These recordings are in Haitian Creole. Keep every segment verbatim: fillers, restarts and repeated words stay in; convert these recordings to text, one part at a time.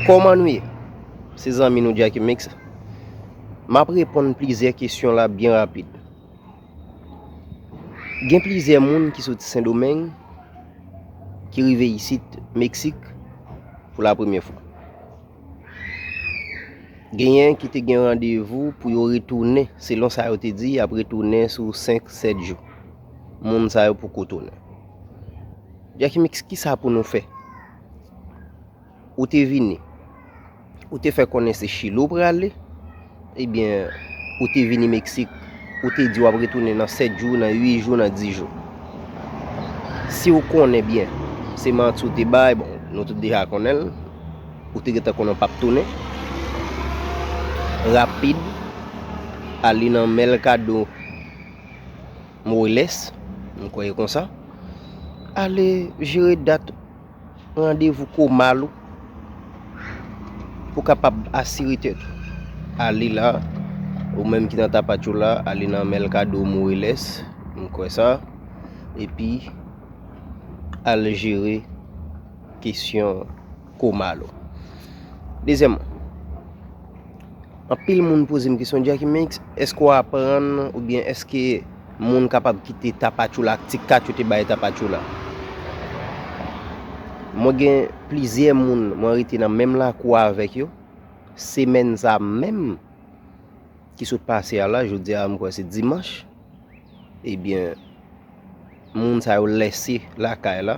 Kòman nou ye? Se zanmi nou Jacky Mix. M ap reponn plizyè kesyon la byen rapid. Gen plizyè moun ki soti Sendomeng ki rive isit Meksik pou la premyè fwa. Genyen ki te gen randevou pou yo retounen, selon sa yo te di, y ap retounen sou senk, sèt jou. Moun sa yo poko tounen. Jacky Mix, kisa pou nou fè? Ou te vini, ou te fè konnen se Chili ou prale, ebyen, ou te vini Meksik, ou te di w ap retounen nan sèt jou, nan uit jou, nan dis jou. Si w konnen byen, se manti w te bay, bon, nou tout deja konnen l, ou te gentan konnen w p ap tounen. Rapid, ale nan Mercado Moreles, m kwè e konsa. Ale jere dat randevou komal ou pou kapab asire tèt ou. Ale la, ou menm ki nan Tapachula, ale nan Mercado Moreles, m kwè sa, epi al jere kesyon komal ou. Dezyèmman, anpil moun poze m kesyon, Jacky Mix, èske w aprann oubyen èske moun kapab kite Tapachula ak ti kat yo te bay Tapachula? Mwen gen plizyè moun, mwen rete nan menm lakou avèk yo. Semèn sa menm ki sot pase a la, jodi a, m kwè se dimanch, ebyen, moun sa yo lèse lakay la,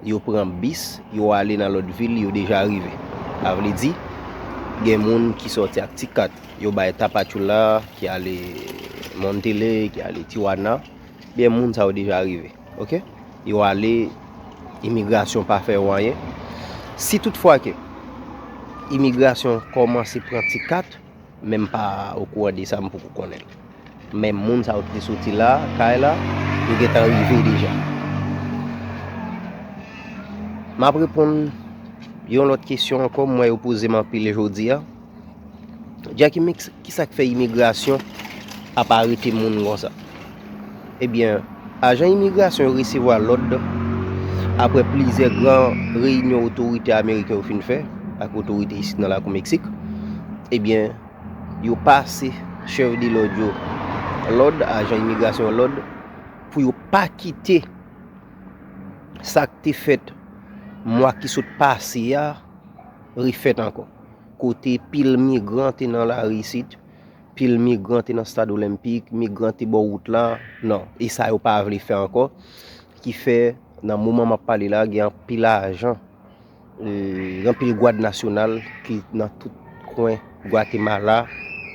yo pran bis, yo ale nan lòt vil, yo deja rive. Sa vle di, gen moun ki sòti ak ti kat, yo bay Tapachula, ki ale Montele, ki ale Tijuana, byen moun sa yo deja rive, oke? Yo ale, imigrasyon pa fè yo anyen. Si toutfwa ke imigrasyon kòmanse pran ti kat, men m pa okouran de sa, m poko konnen l. Men moun sa yo ki te soti la, kay la, yo gentan rive deja. M ap reponn yon lòt kesyon ankò, m wè yo poze m anpil jodi a. Jacky Mix, kisa k fè imigrasyon ap arete moun konsa? Ebyen, ajan imigrasyon yo resevwa lòd apre plizyè gran reyinyon otorite ameriken yo fin fè ak otorite isit nan lakou Meksik. Ebyen, yo pase chèf de lòd yo lòd, ajan imigrasyon yo lòd, pou yo pa kite sa k te fèt mwa ki sot pase a refèt ankò. Kote pil migran te nan lari isit, pil migran te nan Stad Olenpik, migran te bò wout la, non. E sa yo pa vle fè ankò, ki fè, nan moman m ap pale la, gen anpil ajan, e, gen anpil gwad nasyonal ki nan tout kwen Gwatemala,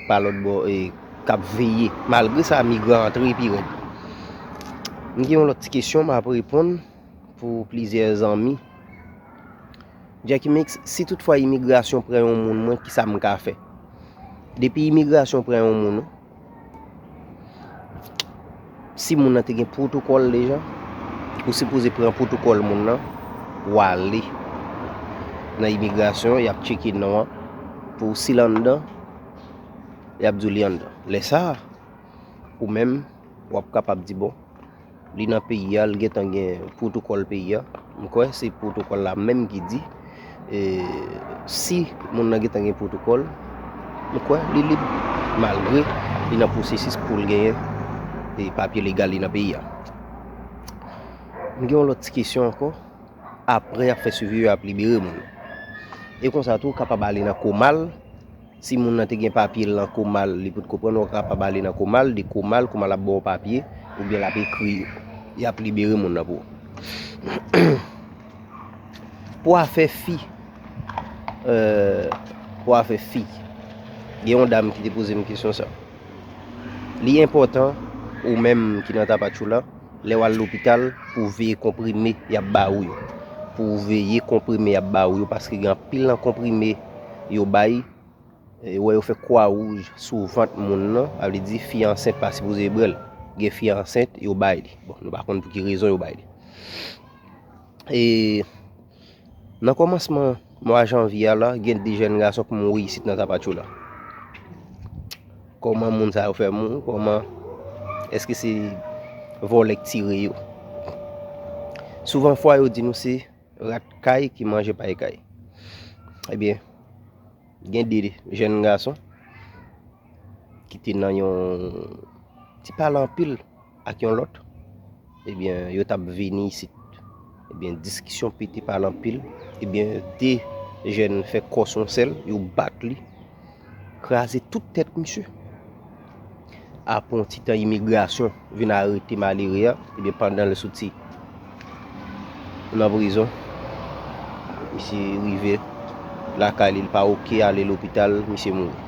pa lòt bò, e, k ap veye. Malgre sa, migran antre pi rèd. M gen yon lòt ti kesyon m ap reponn pou plizyè zanmi. Jacky Mix, si toutfwa imigrasyon pran yon moun mwen, kisa m ka fè? Depi imigrasyon pran yon moun ou, si moun nan te gen pwotokòl deja, ou sipoze pran pwotokòl moun nan, ou ale nan imigrasyon, y ap tcheke non an, pou si l anndan, y ap di w li anndan. Lè sa a, ou menm, w ap kapab di, bon, li nan peyi a, li gentan gen pwotokòl peyi a. M kwè se pwotokòl la menm ki di, e, si moun nan gentan gen pwotokòl, m kwè li lib, malgre li nan pwosesis pou l genyen, e, papye legal li nan peyi a. M gen yon lòt ti kesyon ankò. Apre y ap fè swivi yo, y ap libere moun. E konsa tou, w kapab ale nan Komal. Si moun nan te gen papye l nan Komal, li potko pran, w kapab ale nan Komal, de Komal, Komal ap ba w papye, oubyen l ap ekri, y ap libere moun nan pou ou. Pou afè fi, euh, pou afè fi, gen yon dam ki te poze m kesyon sa. Li enpòtan, ou menm ki nan Tapachula, lè w al lopital, pou w veye konprime y ap ba ou yo. Pou w veye konprime y ap ba ou yo, paske gen anpil nan konprime yo bay, e, wè yo fè kwa wouj sou vant moun nan, sa vle di fi ansent pa sipoze bwè l. Gen fi ansent, yo bay li. Bon, nou pa konn pou ki rezon yo bay li. E, nan kòmansman mwa janvye a la, gen de jèn gason k mouri isit nan Tapachula. Kòman moun sa yo fè mouri? Kòman, èske se vòlè k tire yo? Souvan fwa yo di nou se rat kay ki manje pay kay. Ebyen, Gen de jèn gason ki te nan yon ti pale anpil ak yon lòt. Ebyen, yo t ap vini isit. Ebyen, diskisyon pete, pale anpil. Ebyen, de jèn fè kò sou yon sèl, yo bat li, kraze tout tèt misye. Apre yon ti tan, imigrasyon vin arete malere a. Ebyen, pandan l soti nan prizon, misye rive lakay li, li pa oke, ale lopital, misye mouri.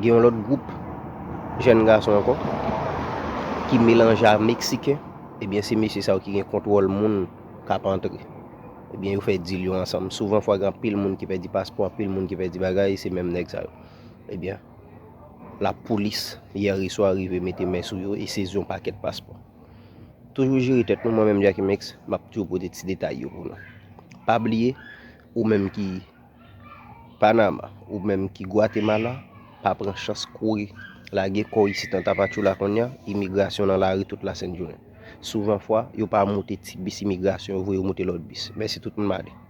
Gen yon lòt gwoup jèn gason ankò ki melanje a Meksiken. Ebyen, se mesye sa yo ki gen kontwòl moun k ap antre. Ebyen, yo fè dil yo ansanm. Souvan fwa, gen anpil moun ki pèdi paspò, anpil moun ki pèdi bagay, se menm nèg sa yo. Ebyen, lapolis, yè reswa, rive mete men sou yo e sezi yon pakèt paspò. Toujou jere tèt nou, mwen menm Jacky Mex, m ap toujou pote ti detay yo pou nou. Pa bliye, ou menm ki Panama, ou menm ki Gwatemala, pa pran chans kouri lage kò w isit nan Tapachula kounye a, imigrasyon nan lari tout lasent jounen. Souvan fwa, yo pa moute ti bis imigrasyon, yo voye yo moute lòt bis. Mèsi tout moun, m ale.